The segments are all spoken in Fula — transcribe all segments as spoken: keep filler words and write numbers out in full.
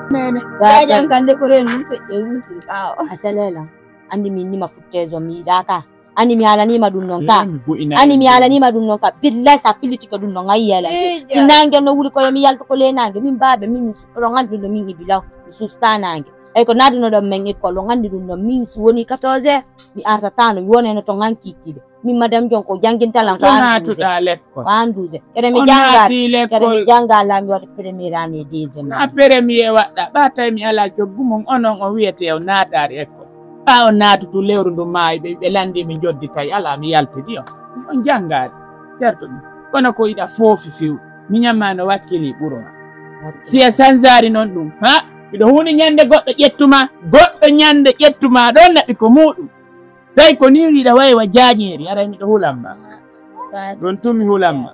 Mene. Jajan kande ko ren mun feƴƴe wultiri ɓaawo. A selela. Andi min nima futtezo mi yiɗa ka. Andi mi haalaniima ɗum noon ka. Andi mi haalaniima ɗum noon ka. Billahi sa filitike ɗum noon a yiyay lan. Si naange no wuli ko yo mi yaltu ko le naange. Min baabe min mi suɗɗo ɗon anndi ɗum ɗo min ibi law. Mi susta naange. Ey ko naadu no ɗon men école on anndi ɗum ɗon min si woni quatorze heures mi artatano mi woneno ton han kiikiiɗe. Min madame Jon ko jannginta lan ko an douze. Ko an douze. Kede mi jannga kede mi jannga lan mi wata première année deuxième. Na premier waɗɗa ɓa tawi mi ala coggu mon onon o wiyete o naataari école. Ɓa on naatutu lewru ndu maayi ɓe ɓe lanndi mi njodditay ala mi yaltidi on. On janngaade. Certo ɗum. Kono ko iɗa foofi few. Mi ñamma no wakkili ɓuro ma. Si a sanzaari noon ɗum ha miɗo huuni ñande goɗɗo ƴettuma goɗɗo ñande ƴettuma ɗon naɓi ko muuɗum. Tawi ko ni wiɗa wayi wa jaañeeri aray miɗo hulamma. Ɗon tun mi hulamma.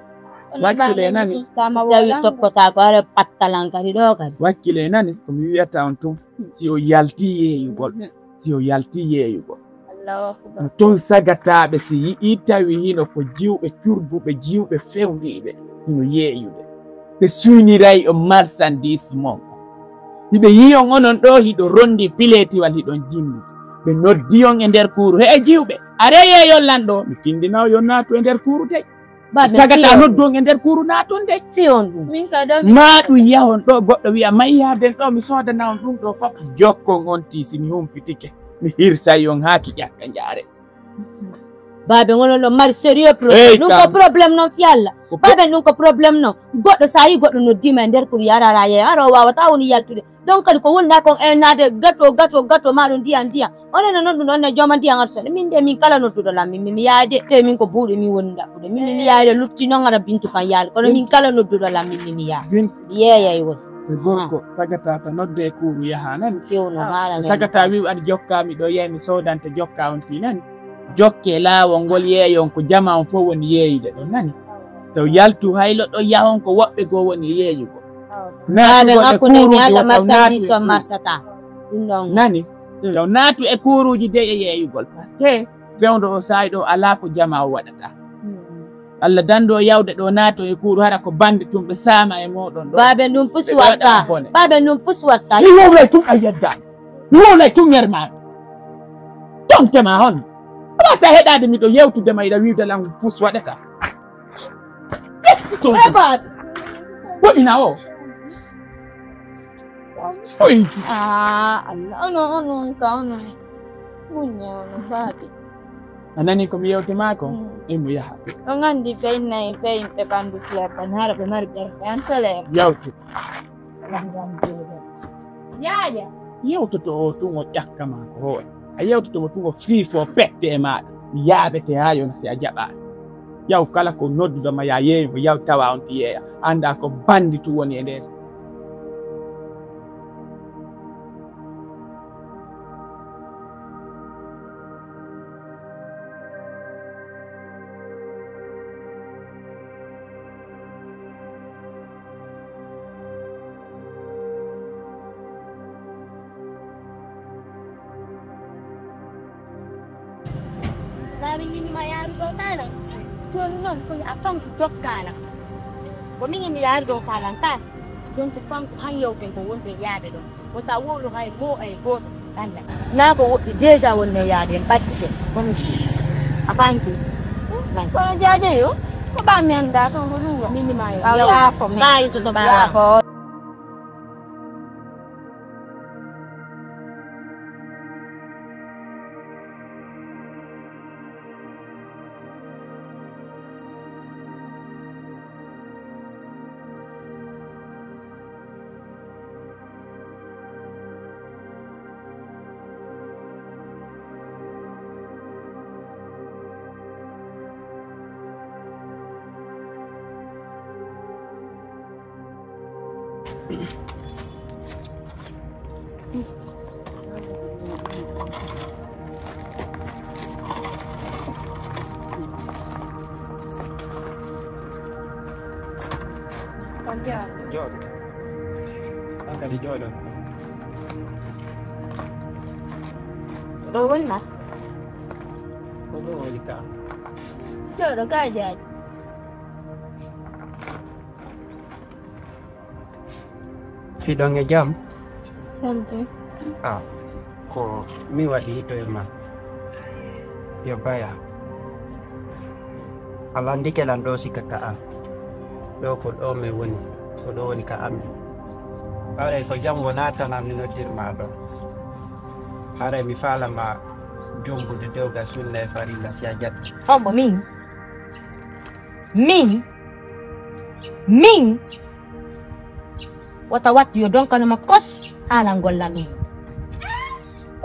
Wakkile nani. Tawi tokkotaako are pattalan kadi ɗo kadi. Wakkile nani ko mi wiyata on tun si o yalti yeeyugol si o yalti yeeyugol. Toon sagataaɓe si yi'ii tawi hino ko jiwɓe curbuɓe jiwɓe fewndiiɓe hino yeeyude. Ɓe suyniray on marsandis mon. Hiɓe yiyon onon ɗo hiɗo rondi pileetiwal hiɗon jimmi. Ɓe noddi on e nder kuuru he e jiwɓe. Are yeeyon lan ɗo mi tindinaw yo naatu e nder kuuru dey. Sagata noddu on e nder kuuru naatu on dey. Fiyon ɗum. Maa ɗum yahon ɗo goɗɗo wiya mayyaaden ɗo mi soodana on ɗum ɗo fof. Jokkon on tii si mi humpitike mi hirsay on haa ki ƴakka njaare. Baabe ngono no mari sérieux problème ɗum ko problème noon fi Allah. Baabe ɗum ko problème noon goɗɗo sa yi goɗɗo noddima e nder kuru yarara yeeya hara o wawata woni yaltude. Donc kadi ko wonɗa kon e naade gato gato gato maɗum ndiyan ndiyan onene noon ɗum ɗon ne jooma ndiyan arsude min de min kala nodduɗo lan min mimi yaade te min ko buuɗe min woni ɗaɓɓude min mimi yaade lutti noon hara bintu kan yaade kono min kala nodduɗo lan min mimi yaade. Yeeyay won. E gorko sagatata nodde e kuuru yaha nani. Fewno haala nani. Sagata wiw aɗa jokka miɗo yeey mi sodante jokka on ti nani. Jokke laawol ngol yeeyon ko jama on fof woni yeeyude ɗon nani. Taw yaltu haylo ɗon yahon ko woɓɓe goo woni yeeyugol. Naatuɗo e kuuruuji o taw naatu e kuuruuji. Nani. Taw naatu e kuuruuji dey e yeeyugol parce que fewndo o saayi ɗo alaa ko jama o waɗata. Allah danndo yawde ɗo naato e kuuru hara ko bannde tun ɓe saama e mooɗon ɗo. Baabe ndun fus watta. Baabe ndun fus watta. Mi wowlay tun a yedda. Mi wowlay tun yerma. Tonte ma hon. Wata heɗade miɗo yewtude ma iɗa wiwde lan fus waɗata. Ko ina o. Oy. Ah, Allah, ono, ono, ka ono. Munya ono babi. A nani ko mi yewti ma ko? Mm. Imo yaha. On andi fey nayi fey ɓe ɓandu claire ban hara ɓe mari ɓerɓe an sele. Yawtu. Yaya. Yewtoto o tun o ƴakka ma ko hoore. A yewtoto mo tun o fiifo pette e maɗa. Mi yaabete ha yona si a jaɓaani. Yaw kala ko nodduɗo ma ya yeeyi mo yaw tawa on ti yeeya. Anda ko bandi tun woni e nder. Laamin nini ma yaarugo taala. Jooni noon so a fanku jokkaala. Ko min inni yaarugo taala ka. Ɗum ko fanku han yewten ko wonɓe yaade ɗon. Wota wowlu hay mo e gooto anda. Naa ko woɗɗi déjà wonno yaade en ɓattike. Kono si a fanki. Kono jaaje yo. Ko ɓa mi anda ton ko ɗum. Min ma yo. Yaafo mi. Ɓa yito to ɓa. Yaafo. Jooɗo. An kadi jooɗo. Ɗo wonna? Ko ɗo woni ka. Jooɗo ka jaaji. Hiɗon e jam? Tontu. Ah, ko mi waɗi hito e ma. Yo baya. A landike lan ɗo sikka ka an. Ɗo ko ɗo mi woni. Ko ɗo woni ka an. Haray ko jam wona tan an mi noddir ma ɗo. Haray mi faala ma jombude dewgal sunna e farilla si a jaɓi. Hombo min? Min? Min? Wata wattu yo donkano ma kos haala ngollan ɗum.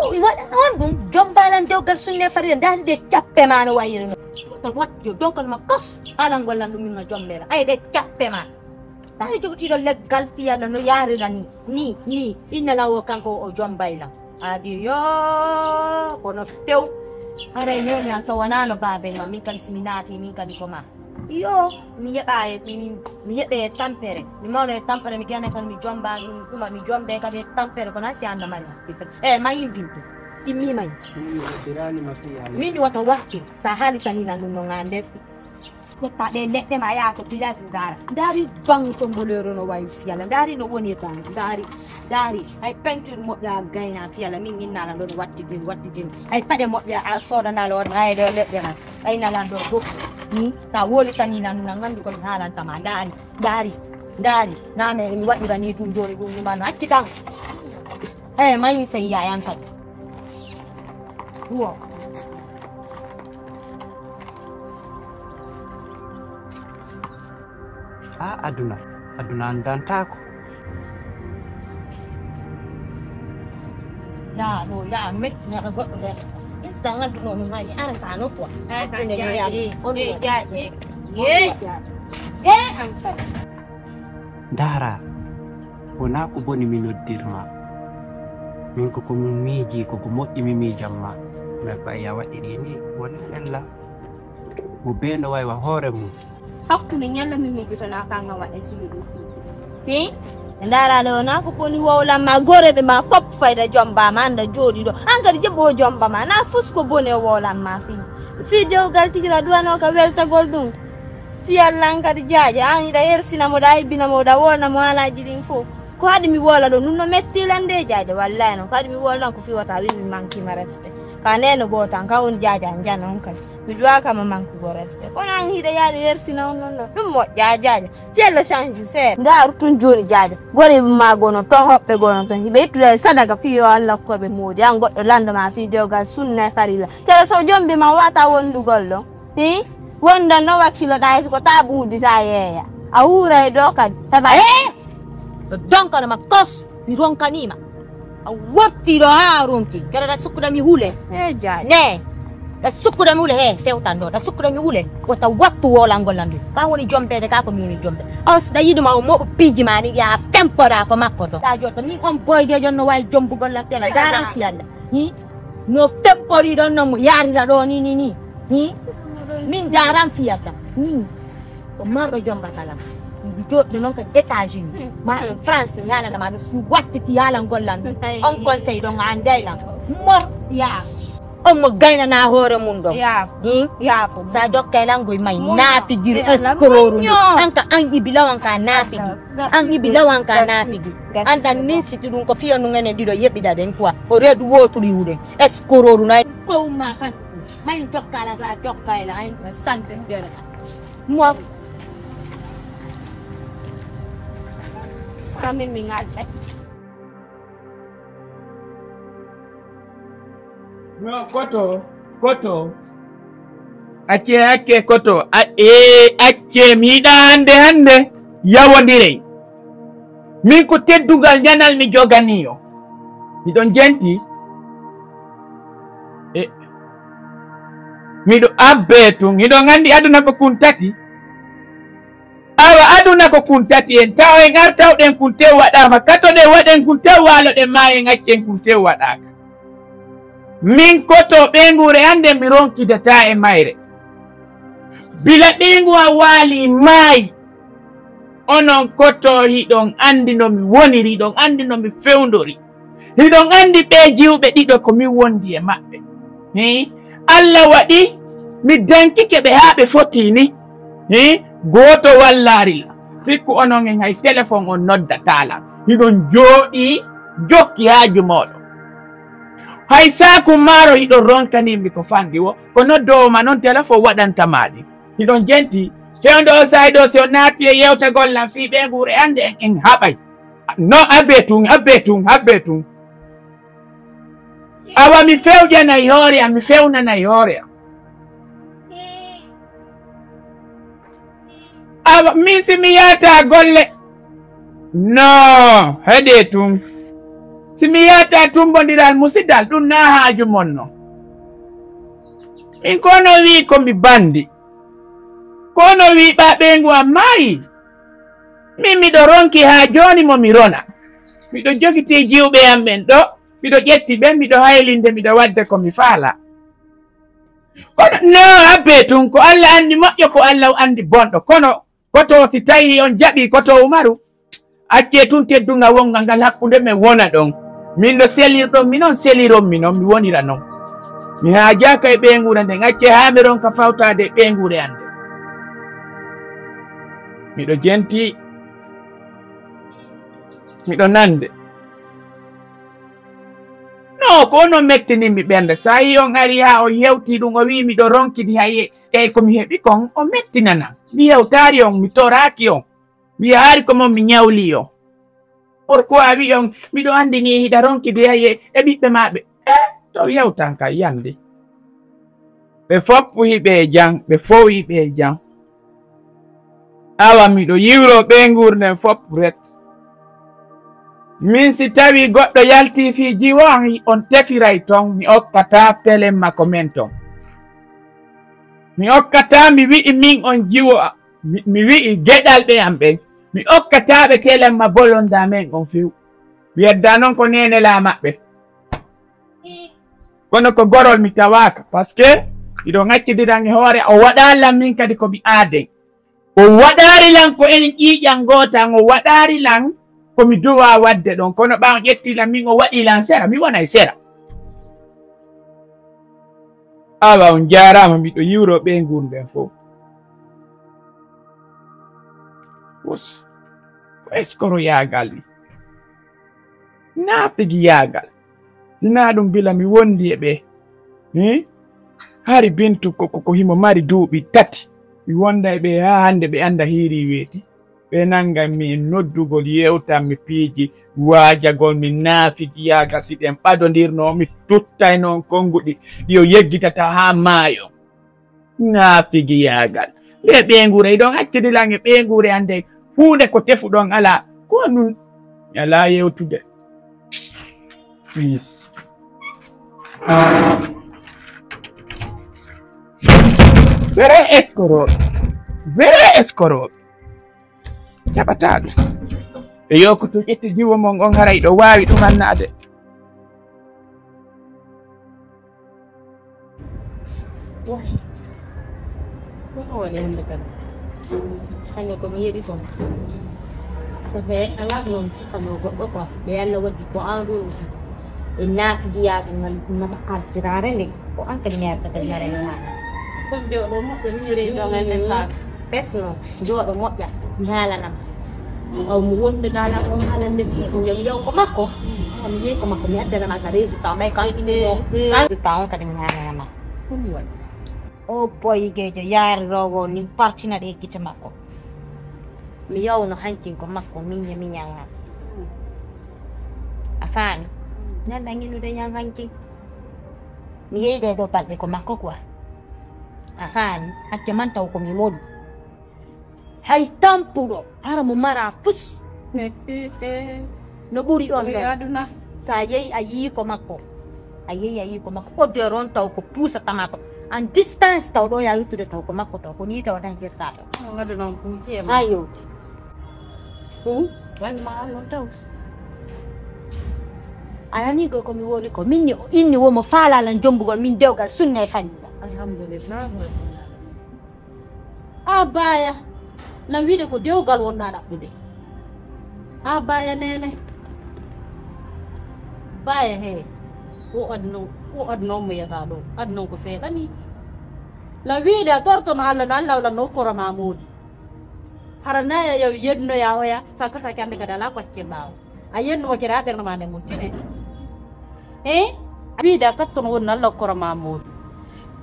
O waɗa on ɗum jombalan dewgal sunne farilla ndaari ɗe cappe ma no wayiri no. Wata wattu yo donkano ma kos haala ngollan ɗum min ma jombela. Ay ɗe cappe ma. Ndaari jogotiiɗo leggal fiyalla no yaarira ni. Ni, ni, inna lan o kanko o jombaylan. Adi yo, kono few. Haray noni an to wonano baaben ma, min kadi si mi naati, min kadi ko ma. Yo, mi yeɓa e, mi, mi yeɓe e tampere. Mi mawno e tampere, mi gane kadi mi jomba, mi ɗuma, mi jombe kadi e tampere, kono a si anda mari. E, mayin bintu. Timmi mayin. Min mi waɗirani ma fiyalla. Min ɗi wata wacce, sa haali tanina ɗum no nga ndefi. Ƴetta ɗe leɗɗe ma yaha to village ndaara. Ndaari bang to mbolero no wayi fiyalla. Ndaari no woni bang. Ndaari, ndaari. Hay peinture moƴƴa gayna fiyalla. Min innala ɗo no wattidin, wattidin. Hay paɗe moƴƴa a sodanala on hay ɗo leɗɗe ma. Ay nalan ɗo fof. Ni, sa woli tan ina nuna ngandu ko mi haalanta ma. Ndaari, ndaari, ndaari. Name mi waɗira ni ɗum joni ɗum ɗuma no acci tan. Eh, mayi sey yayan kadi. Wo. A aduna, aduna anndantaako. Yaa ɗo, yaa metti, neɗɗo goɗɗo nder. Ista ngadduno mi mayi, ara ka nokku. Hakkunde no yaa. On ɗo jaaɗi. Yee. Yee, an kadi. Ndaara, wonaa ko boni mi noddir ma. Min ko ko mi miiji, ko ko moƴƴi mi miijan ma. Mais ko a waɗiri ni, woni ella. Mo bee no waywa hoore mum. Hakkunde ñalla mi miijotana ka nga waɗa sili ɗum. Hi? Ndaara le wonaa ko boni wowlan ma, goreɓe ma fop fayda jomba ma, anda jooɗi ɗo. An kadi jebbo o jomba ma, na fus ko boni o wowlan ma fii. Fii dewgal tigi ra duwano ka weltagol ɗum. Fii Allah an kadi jaaja, an hiɗa hersina mo, ɗa aybina mo, ɗa wona mo haalaaji ɗin fof. Ko haɗi mi woola ɗo, nun no metti lan de jaaja, wallahi non. Ko haɗi mi woola ɗon ko fii wata wiin mi manki ma respect. Ka nene gooto an, ka on jaaja an jana on kadi. Mi duwa kama manki go respect. Kono an hiɗa yaade hersina on non ɗon. Ɗum moƴƴa jaaja. Fii Allah change seeɗa. Ndaaru tun jooni jaaja. Gore ma gono ton, hoɓɓe gono ton. Hiɓe ittude sadaka fii yo Allah ko ɓe moodi. An goɗɗo lando ma fii dewgal sunna e farilla. Kala so jombi ma wata wondugol ɗon. Hi? Wonda no wakkilo ɗa hay so ko ta ɓuuɗita yeeya. A huuray ɗo kadi. Heɓa. Eh! Ko donkano ma kos, mi ronkanii ma. A watti ɗo haa a ronki. Kala ɗa sukkuɗa mi hule. Eh, jaaja. Ne. Ɗa sukkuɗa mi hule. He, fewtan ɗo. Ɗa sukkuɗa mi hule. Wota wattu woolangol lan ɗum. Ka woni jombeede ka ko mi woni jombe. On so ɗa yiɗuma o moɓo piiji ma ni ya fempoɗa ko makko to. Ɗa jotto min on boyde jon no wawi jombugol lan tela. Daran fiyalla. Hi? No fempori ɗon no mo yarira ɗo ni, ni, ni. Hi? Min daran fiyata. Ni. Ko marɗo jomba kala. Mi joɗɗo noon ko États-Unis. Ma en France, yaalana ma ɗum. Si wattiti yaalan gollan ɗum. On conseil ɗon a anday lan. Mor yaa. On mo gaynana hoore mum ɗon. Yaa. Hmm? Yaa ko. Sa jokkay lan goy may. Muñño. Naafigiri. Eh, Allah, escroc muñño. An ka an ibi lawan ka naafigi. An ibi lawan ka naafigi. Andan nin siti ɗum ko fiya nu ngenen ɗiɗo yeɓiɗa ɗen quoi. Ko reedu wooturu yiwuɗen. Escroc ɗum ay. Ko umma fan. May jokkala sa jokkayla ay. Sante ndere. Mo. Amin mi ngal. No, koto, koto. Acce, acce, koto. A, e, acce, mi yiɗa hannde, hannde. Yawondirey. Min ko teddungal njanal mi joganiyo. Miɗon jenti. E, miɗo abbe tun. Miɗon anndi aduna ko kun tati. Awa aduna ko kun tati en, taw en artawɗen kun tew waɗaama, katoɗen waɗen kun tew waaloɗen maayen accen kun tew waɗaaka. Min koto ɓeynguure an nden mi ronkidataa e mayre. Bila ɓeyngu an waali maayi, onon koto hiɗon anndi no mi woniri, hiɗon anndi no mi fewndori. Hiɗon anndi ɓee jiwɓe ɗiɗo ko min wondi e maɓɓe. Hii? Alla waɗi mi dankike ɓe haa ɓe fotii ni. Hii? Gooto wallaari la. Sikku onon en hay telefon on noddataa la. Hiɗon jooɗii Jokki haaju mooɗon. Hay saaku maaro hiɗon ronkanimmi ko fanɗi wo, ko noddoowo ma non telefon waɗanta maa ɗi. Hiɗon jenti. Fewndo o saa'i ɗoo si on naati e yewtagol lan fii ɓeynguure annde en, en haɓay. No, abbee tun, abbee tun, abbee tun. Awa mi fewjanay hoore am, mi fewnanay hoore am. Awa, min si mi yaata golle. No, heɗee tun. Si mi yaata tumbondiral musidal, ɗun naa haaju mon non. Min ko no wi'i ko mi bandi. Ko no wi'i ɓaa ɓeyngu am maayi. Min miɗo ronki haa jooni mo mi rona. Miɗo jogitii jiwɓe am ɓen ɗoo. Miɗo ƴetti ɓe, miɗo haylinde, miɗo wadde ko mi faala. Kono no abbee tun, ko Alla anndi moƴƴo, ko Alla anndi bonɗo. Kono koto si tawii on jaɓii koto Umaru, accee tun teddungal wongal ngal hakkunde men wona ɗon. Min no selirɗon mi non, seliron mi non, mi wonira non. Mi haajaaka e ɓeynguure nden, accee haa mi ronka fawtaade e ɓeynguure an nden. Miɗo jenti, miɗo nande. No, ko onon mettinimmi ɓernde. Saa'i on ari haa on hewtii ɗun, o wi'i miɗo ronkini hay e, e ko mi heɓi kon, o mettinana. Mi hewtaali on, mi toraaki on. Mi yahaali ko mon, mi ñawlii on. Pourquoi a wi'i on, miɗo anndi ni hiɗa ronkidi hay e, e ɓiɓɓe maa ɓe? Eh, to yewtan ka yandi. Ɓe foppu hiɓe e jam, ɓe fow hiɓe e jam. Awa miɗo yiwroo ɓeynguure nden fow ret. Min si tawii goɗɗo yaltii fii jiwo an, on tefiray ton, mi okkataa telemma ko men ton. Mi okkataa, mi wi'i min on jiwo, mi, mi wi'i geɗalɓe am ɓen. Mi okkataa ɓe telemma bolondaa men on few. Mi yeddaa non ko neenelaa maɓɓe. Kono ko gorol mi tawaaka, parce que hiɗon accidiran e hoore, o waɗaali lan min kadi ko mi aaden. O waɗaali lan ko enen ƴiiƴan gootan, o waɗaali lan ko mi duwaa waɗde ɗon. Kono ɓaa on ƴettii lan min, o waɗii lan sera, mi wonay sera. Awa on jaaraama, miɗo yiwroo ɓeynguure nden fow. Wos, ko eskoroyaagal ni. Naafigiyaagal. Sinaa ɗun bila mi wondi e ɓe. Hmm? Hari Bintu ko, ko, ko himo mari duuɓi tati. Mi wonda e ɓe haa hande ɓe annda hiiri weeti. Ɓe nangan mi noddugol, yewtan mi piiji, waajagol mi naafigiyaagal. Si ɗen ɓadondirno, mi tuttayno on konnguɗi ɗi o yeggitata haa maayo. Naafigiyaagal. Nde ɓeynguure, hiɗon accidi lan e ɓeynguure an nden. Huunde ko tefuɗon alaa. Ko nun mi alaa yewtude. Please. Bere eskorooɓe. Bere eskorooɓe. Jaɓataa ɗum. E yo ko to ƴetti jiwo mon on, haray ɗo waawi ɗum annaade. Wah. Ko ko waɗi hannde kadi? Hannde ko mi yeɗi kon. Ko ɓe alaa noon sifanoo goɗɗo ko ɓe Alla waddi ko an ɗo aussi. Ɓe naati mbiyaa ɗum ngal nama artiraare nde. Ko an kadi mi arta kadi mara e maa. Kon jooɗo moƴƴo miñireejo ngal nden saaka. Ɓesno, jooɗo moƴƴa, mi haalanam. Aw mo wonde daalal on haalande fii ko yo mi yaw ko makko. Aw mi jeyi ko makko, mi addana ma ka résultat, may kan ine résultat on kadi mi haalana ma. Ko mi waɗi? O boyigeejo yaariroowo ni partina ɗe gite makko. Mi yawno hancin ko makko, miññe miñan ngal. A faami? Nanɗa nginude ñan hancin. Mi yeyi ɗe ɗo balɗe ko makko quoi. A faami? Acca man taw ko mi moɗi. Hay tampuɗo, hara mo mara fus. No ɓuri ɗon ɗon. Aduna. Sa yehi a yii ko makko. A yehi a yii ko makko. Odeur on taw ko puusatama ko. En distance taw ɗo ya yettude taw ko makko taw. Ko ni taw tan jirta ɗo. No ngadu noon kuuci e ma. Ayo. Hmm? Wani ma an noon taw. A nani ko ko mi woni ko. Min ni o inni wo mo faalalan jombugol min dewgal sunna e fanni. Alhamdulillah. A baya, na wiide ko dewgal wonɗa ɗaɓɓude. A baya nene. Baya he. O aduna, o aduna on mo yiyata ɗo. Aduna on ko seeɗa ni. Na wiide a tortono Allah, no Allah wala no korama moodi. Hara naya yaw yednoya oya, sakkata kande kadi ala ko accel ɓaawo. A yennumo kere ha ɓernde ma nde muntine. Eh? A wiide a kattono woni Allah okkora ma moodi.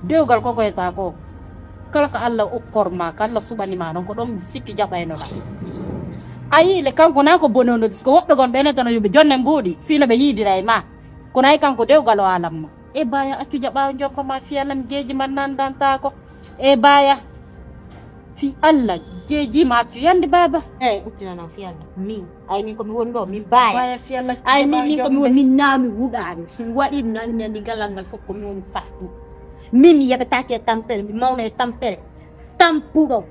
Dewgal ko koyta ko. Kala ko Allah okkor ma, ko Allah suɓani ma ɗon, ko ɗon sikki jaɓaynoɗa. A yii le kanko na ko bonewno dis ko woɓɓe gon ɓe netano yimɓe jonne mbuuɗi fii no ɓe yiidira e ma. Kono ay kanko dewgal o alamma. E baya accu jaɓawo jokko ma fii Allah mi jeeji man nandantaako. E baya. Fii Allah jeeji ma accu yandi baba. E uttina noon fii Allah. Min. Ay min ko mi woni ɗo, min baya. Baya fii Allah. Ay min, min ko mi woni, min naami wuɗaani. Si mi waɗi ɗum naani mi andi galal ngal fof ko mi woni fattu. Min mi yaɓataake e tampere, mi mawna e tampere. Tampuɗo.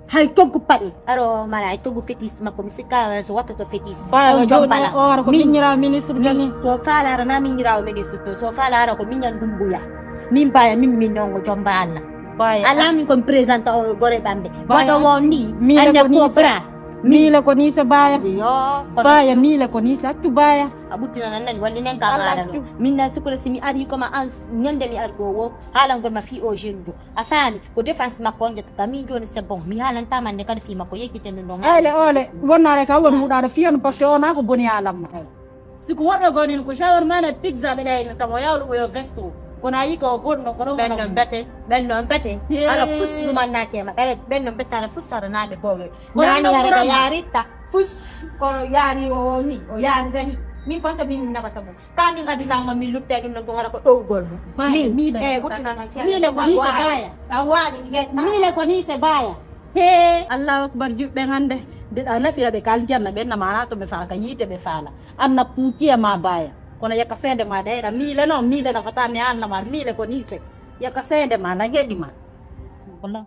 Hay coggu paɗe. Aro mala hay coggu fetis makko mi sikka so wattoto fetis. Baya on o jooɗi jombala. O ara ko min miññiraawo ministre min. Min so faala ara na miññiraawo ministre to. So faala ara ko miñan Dumbuya. Min baya min min nongo jomba Allah. Baya. Ala min ko mi présente o gore ɓamɓe. Baya. Waɗo won ni. Mila ande ko ni cobra. Mila ko ni se baya. Yo. Baya mila ko ni se accu baya. A ɓuttina nan nani walli nen ka Allah gaara ɗo. Accu. Min na sukula si mi ari ko ma an ñande mi ari ɗo wo. Haalangol ma fii o jeune ɗo. A faami ko défense makko on ƴettata min jooni c'est bon. Mi haalantama nde kadi fii makko yeggiten ɗum ɗon. Eyle ole wonnaare ka woni huɗaɗo fiyanu parce que ona ko boni alamma. Si ko woɓɓe gonin ko shawarma na pizza ɓe ɗayno tamo yawlo ko yo vesto. Kono a yi ko bonno kono ɓen non bete. Ɓen non bete. Ala fus lumannake ma ɓere ɓen non bete ala fus ara naɓe bowe. Nani ara ka yaritta fus kono yari o ni o yari dani. Min konto min naba sabu. Kani ngadi sama min lutte ɗum non ko ngara ko ɗowgol mo. Min mi e ɓuttina non. Mile ko ni se baya. A waɗi ngeta. Mile ko ni se baya. He. Allahu akbar juɓɓe hande. Nde ɗa nafira ɓe ka aljanna ɓen na mana to ɓe faala ka yiite ɓe faala. Anna puutiya ma baya. Kono yakka seede ma ɗeɗa mile non mile nafata mi anna ma mile ko ni se. Yakka seede ma na geɗi ma. Wala.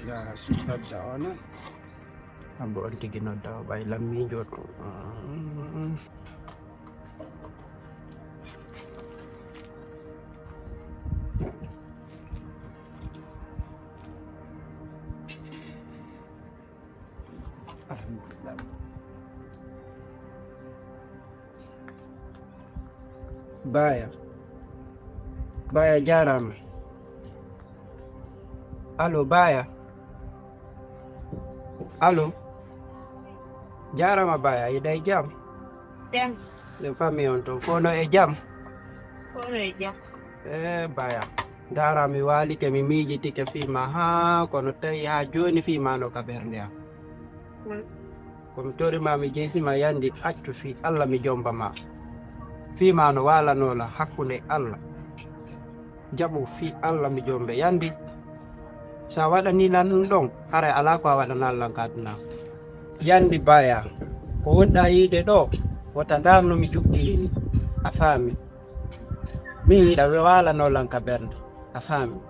Yara sukkadda ona. Abbo on tigi nodda o ɓay lammijo to. Baya. Baya jarama. Allo baya. Allo. Jarama baya yiɗa e jam. Jam. Nde famille on to fono e jam. Fono e jam. E baya. Ndara mi waalike mi miijitike fii ma haa kono tawi haa jooni fii ma no ka ɓernde am. Ko mi tori ma mi jeeji ma yandi accu fii Allah mi jomba ma. Fii ma no waalanoola hakkunde Allah. Jaɓu fii Allah mi jombe yandi. Sa waɗani lan ɗum ɗon haray alaa ko a waɗanaa lan ka aduna. Yandi baya ko wonɗa yiide ɗo wota ndar no mi juɓɓirini a faami. Min yiɗa waalanoo lan ka bernde a faami.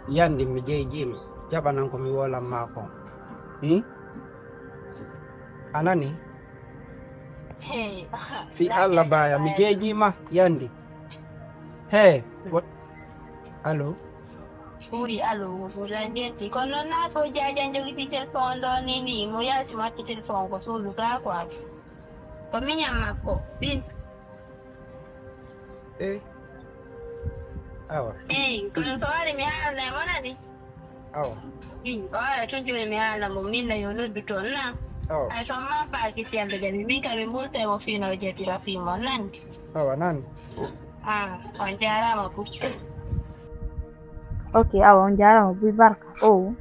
Yandi mi jeyjiima jaɓanan ko mi woolan maa kon. Hmm? A nani? Fi Allah baya mi jeyjiima yandi. He. Allo. Ɓuri alo mo suudan jetti kono noon naa so jaajan jogiti téléphone ɗo ni ni mo yaasi watti téléphone ko suudu gaa ko ado ko miñan makko bin. E awa. Eyi kono so waɗi mi haalna e mon adi. Awa. Min ko waɗa tun jooni mi haalna mo min na yo noddu toon na. Awa. Ay toon ma faaki siyamɓe ɓe min kam ɓe mburta e mo fino jettira fii mo nandi. Awa nandi. Ah, on jaaraama Buccu. Ok, awa on jaaraama buy barka. Oh.